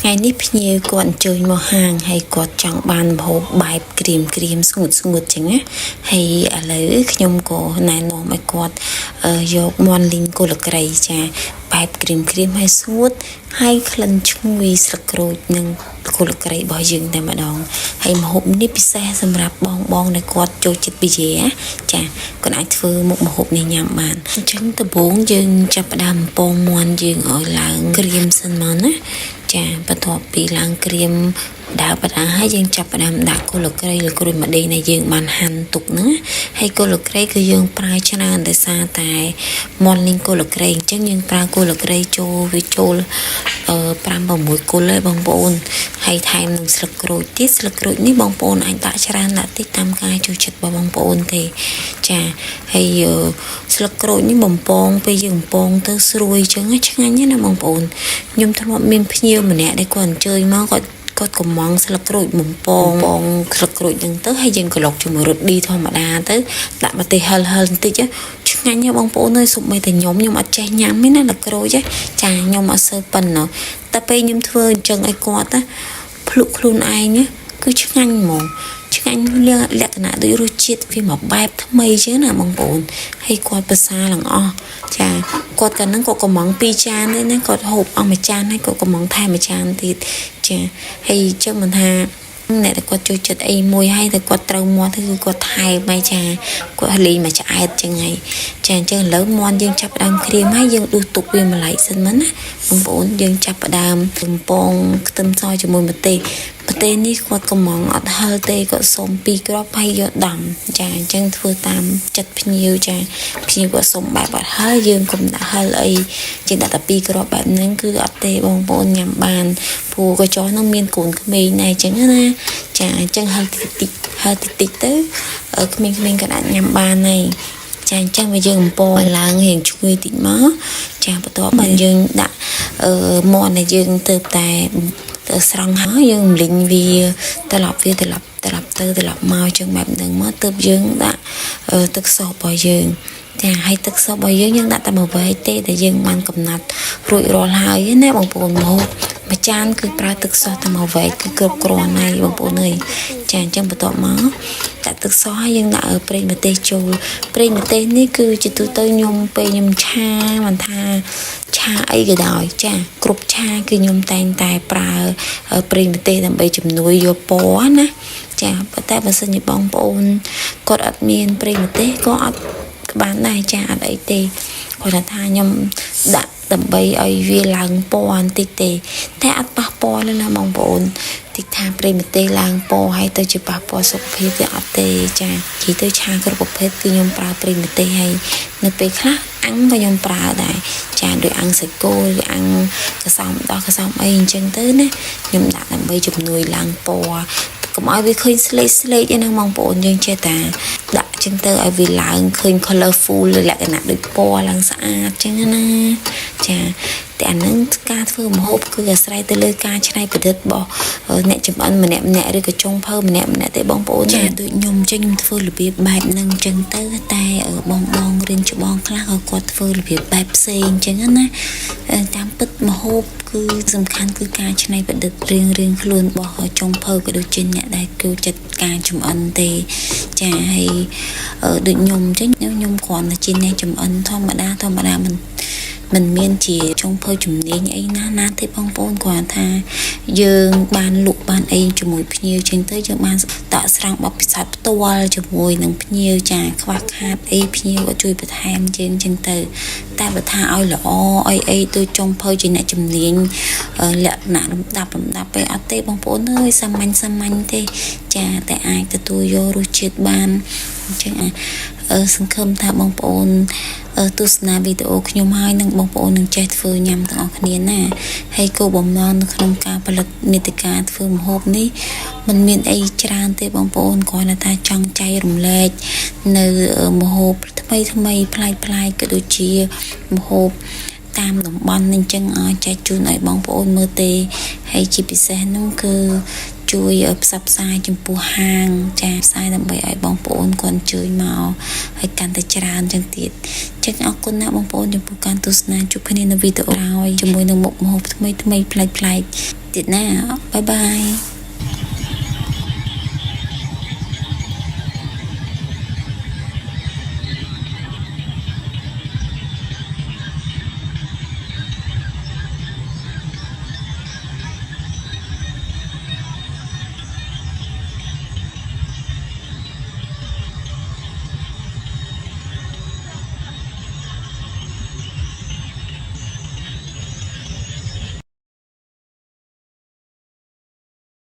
ថ្ងៃនេះភ្ញៀវគាត់អញ្ជើញមកហាងហើយគាត់ចង់បានម្ហូបបែបក្រៀមក្រៀមស្ងួតស្ងួតចឹងណាហើយឥឡូវខ្ញុំក៏ណែនាំឲ្យគាត់យកមាន់លីងគល់ក្រៃចាបែបក្រៀមក្រៀមហើយស្ងួតហើយក្លិនឈ្ងុយស្លឹកក្រូចនិងគល់ក្រៃរបស់យើងតែម្ដងហើយម្ហូបនេះពិសេសសម្រាប់បងបងដែលគាត់ចូលចិត្តប៊ីយែចាគាត់អាចធ្វើមុខម្ហូបនេះញ៉ាំបានអញ្ចឹងដំបូងយើងចាប់ផ្ដើមពងមាន់យើងឲ្យឡើងក្រៀមសិនមកណាចាបន្ទាប់ពីឡើងក្រៀមដើរបដាហើយយើងចាប់ផ្ដើមដាក់គល់ក្រៃឬក្រួយម្ទេសដែលយើងបានហាន់ទុកហ្នឹងហើយគល់ក្រៃគឺយើងប្រើច្រើនដោយសារតែមាន់លីងគល់ក្រៃអញ្ចឹងយើងប្រើគល់ក្រៃចូលវាចូលអឺ5 6គល់ហើយបងប្អូនហើយថែមនឹងស្លឹកក្រូចទៀតស្លឹកក្រូចនេះបងប្អូនអាចដាក់ច្រើនដាក់តិចតាមការចូលចិត្តរបស់បងប្អូនទេចាហើយស្លឹកក្រូចនេះបំពងពេលយើងបំពងទៅស្រួយអញ្ចឹងឆ្ងាញ់ណាស់បងប្អូនខ្ញុំធ្លាប់មានភ្ញៀវម្នាក់ដែលគាត់អញ្ជើញមកគាត់គាត់កំងស្លឹកក្រូចបំពងពងស្លឹកក្រូចហ្នឹងទៅហើយយើងក្លុកជាមួយរត់ឌីធម្មតាទៅដាក់ម្ទេសហិលហិលបន្តិចឆ្ងាញ់ណាស់បងប្អូនអើយសូម្បីតែខ្ញុំខ្ញុំអត់ចេះញ៉ាំទេណាស្លឹកក្រូចចាខ្ញុំអត់សូវប៉ុណ្ណោះតែពេលខ្ញុំធ្វើអញ្ចឹងឲ្យគាត់ណាភ្លុកខ្លួនឯងគឺឆ្ងាញ់ហ្មងឆ្ងាញ់លក្ខណៈដូចរសជាតិវាមួយបែបថ្មីចឹងណាបងប្អូនហើយគាត់ប្រសាឡើងអស់ចាគាត់កាលហ្នឹងគាត់កំងពីរចានទេណាគាត់ហូបអស់មួយចានហើយគាត់កំងថែមមួយចានទៀតចាហើយចឹងមិនថាអ្នកដែលគាត់ចូលចិត្តអីមួយហើយតែគាត់ត្រូវមាត់គឺគាត់ថែមហើយចាគាត់លេងមកឆ្អែតចឹងហើយចាអញ្ចឹងឥឡូវមាន់យើងចាប់ផ្ដើមក្រៀមហើយយើងដួសទុកវាម្លែកសិនមកណាបងប្អូនយើងចាប់ផ្ដើមកំពងខ្ទឹមសជាមួយម្ទេសប្រទេសនេះគាត់កំងអត់ហិលទេគាត់សុំពីរគ្រាប់ហើយយកដំចាអញ្ចឹងធ្វើតាមចិត្តភ្ញៀវចាភ្ញៀវគាត់សុំបែបអត់ហិលយើងកុំដាក់ហិលអីជាងដាក់តែពីរគ្រាប់បែបហ្នឹងគឺអត់ទេបងប្អូនញ៉ាំបានព្រោះក៏ចោះហ្នឹងមានកូនក្មេងដែរអញ្ចឹងណាចាអញ្ចឹងហិលតិចតិចហិលតិចតិចទៅក្មេងៗក៏អាចញ៉ាំបានដែរចាអញ្ចឹងបើយើងអំពឲ្យឡើងរៀងឈ្ងុយតិចមកចាបន្ទាប់មកយើងដាក់អឺមាន់ដែលយើងទៅតែទៅស្រង់ហើយយើងរំលីងវាត្រឡប់វាត្រឡប់ត្រឡប់ទៅត្រឡប់មកចឹងបែបហ្នឹងមកទើបយើងដាក់ទឹកសរបស់យើងចាហើយទឹកសរបស់យើងយើងដាក់តែមួយវែកទេដែលយើងបានកំណត់រួចរាល់ហើយណាបងប្អូនមកមួយចានគឺប្រើទឹកសតែមួយវែកគឺគ្រប់គ្រាន់ហើយបងប្អូនអើយចាអញ្ចឹងបន្ទាប់មកដាក់ទឹកសហើយយើងដាក់ប្រេងម្ទេសចូលប្រេងម្ទេសនេះគឺជាទូទៅខ្ញុំពេលខ្ញុំឆាមិនថាឆាអីក៏ដោយចាគ្រប់ឆាគឺខ្ញុំតែងតែប្រើប្រេងម្ទេសដើម្បីជំនួយយកពណ៌ណាចាប៉ុន្តែបើសិនជាបងប្អូនគាត់អត់មានប្រេងម្ទេសក៏អត់បានដែរចាអត់អីទេគាត់ថាខ្ញុំដាក់ដើម្បីឲ្យវាឡើងពណ៌បន្តិចទេតែអត់ប៉ះពាល់ទេណាបងប្អូនតិចថាប្រេងម្ទេសឡើងពណ៌ហើយទៅជាប៉ះពាល់សុខភាពវាអត់ទេចានិយាយទៅឆាគ្រប់ប្រភេទគឺខ្ញុំប្រើប្រេងម្ទេសហើយនៅពេលខ្លះអាំងក៏ខ្ញុំប្រើដែរចាដូចអាំងសាច់គោឬអាំងកសំដោះកសំអីអញ្ចឹងទៅណាខ្ញុំដាក់ដើម្បីជំនួយឡើងពណ៌កុំឲ្យវាឃើញស្លេកស្លេកឯណាបងប្អូនយើងចេះតាដាក់ចឹងទៅឲ្យវាឡើងឃើញ colorful លក្ខណៈដូចពណ៌ឡើងស្អាតចឹងណាចាតែអានឹងការធ្វើម្ហូបគឺអាស្រ័យទៅលើការច្នៃប្រឌិតរបស់អ្នកចម្អិនម្នាក់ម្នាក់ឬក៏ចុងភៅម្នាក់ម្នាក់ទេបងប្អូនចាដូចខ្ញុំចឹងខ្ញុំធ្វើរបៀបបែបហ្នឹងចឹងទៅតែបងបងរៀនច្បងខ្លះក៏គាត់ធ្វើរបៀបបែបផ្សេងចឹងណាតាមពិតម្ហូបគឺសំខាន់គឺការច្នៃប្រឌិតរៀងរៀងខ្លួនរបស់ចុងភៅក៏ដូចជាអ្នកដែលគឺចិត្តការចម្អិនទេចាហើយដូចខ្ញុំចឹងខ្ញុំគ្រាន់តែជាអ្នកចម្អិនធម្មតាធម្មតាមិនមិនមានជាចុងភៅជំនាញអីណាណាទេបងប្អូនគ្រាន់ថាយើងបានលក់បានអីជាមួយភ្ញៀវចឹងទៅយើងបានតក់ស្រង់បទពិសោធន៍ផ្ទាល់ជាមួយនឹងភ្ញៀវចាខ្វះខាតអីភ្ញៀវក៏ជួយបន្ថែមយើងចឹងទៅតែបើថាឲ្យល្អអីអីដូចចុងភៅជាអ្នកជំនាញលក្ខណៈលំដាប់លំដាប់ពេលអត់ទេបងប្អូនអើយសាមញ្ញសាមញ្ញទេចាតែអាចទទួលយករសជាតិបានអញ្ចឹងសង្ឃឹមថាបងប្អូនទស្សនាវីដេអូខ្ញុំហើយនឹងបងប្អូននឹងចេះធ្វើញ៉ាំទាំងអស់គ្នាណាហើយគោលបំណងនៅក្នុងការផលិតមាតិកាធ្វើម្ហូបនេះมันមានអីច្រើនទេបងប្អូនគ្រាន់តែថាចង់ចែករំលែកនៅម្ហូបថ្មីថ្មីប្លែកប្លែកក៏ដូចជាម្ហូបតាមតំបន់អញ្ចឹងឲ្យចែកជូនឲ្យបងប្អូនមើលទេហើយជាពិសេសនោះគឺជួយផ្សព្វផ្សាយចំពោះហាងចាផ្សាយដើម្បីឲ្យបងប្អូនគាត់អញ្ជើញមកហើយកាន់តែច្រើនចឹងទៀតចឹងអរគុណណាស់បងប្អូនចំពោះការទស្សនាជួបគ្នានៅវីដេអូក្រោយជាមួយនឹងមុខម្ហូបថ្មីថ្មីប្លែកប្លែក។ ទៀតណា។ Bye bye.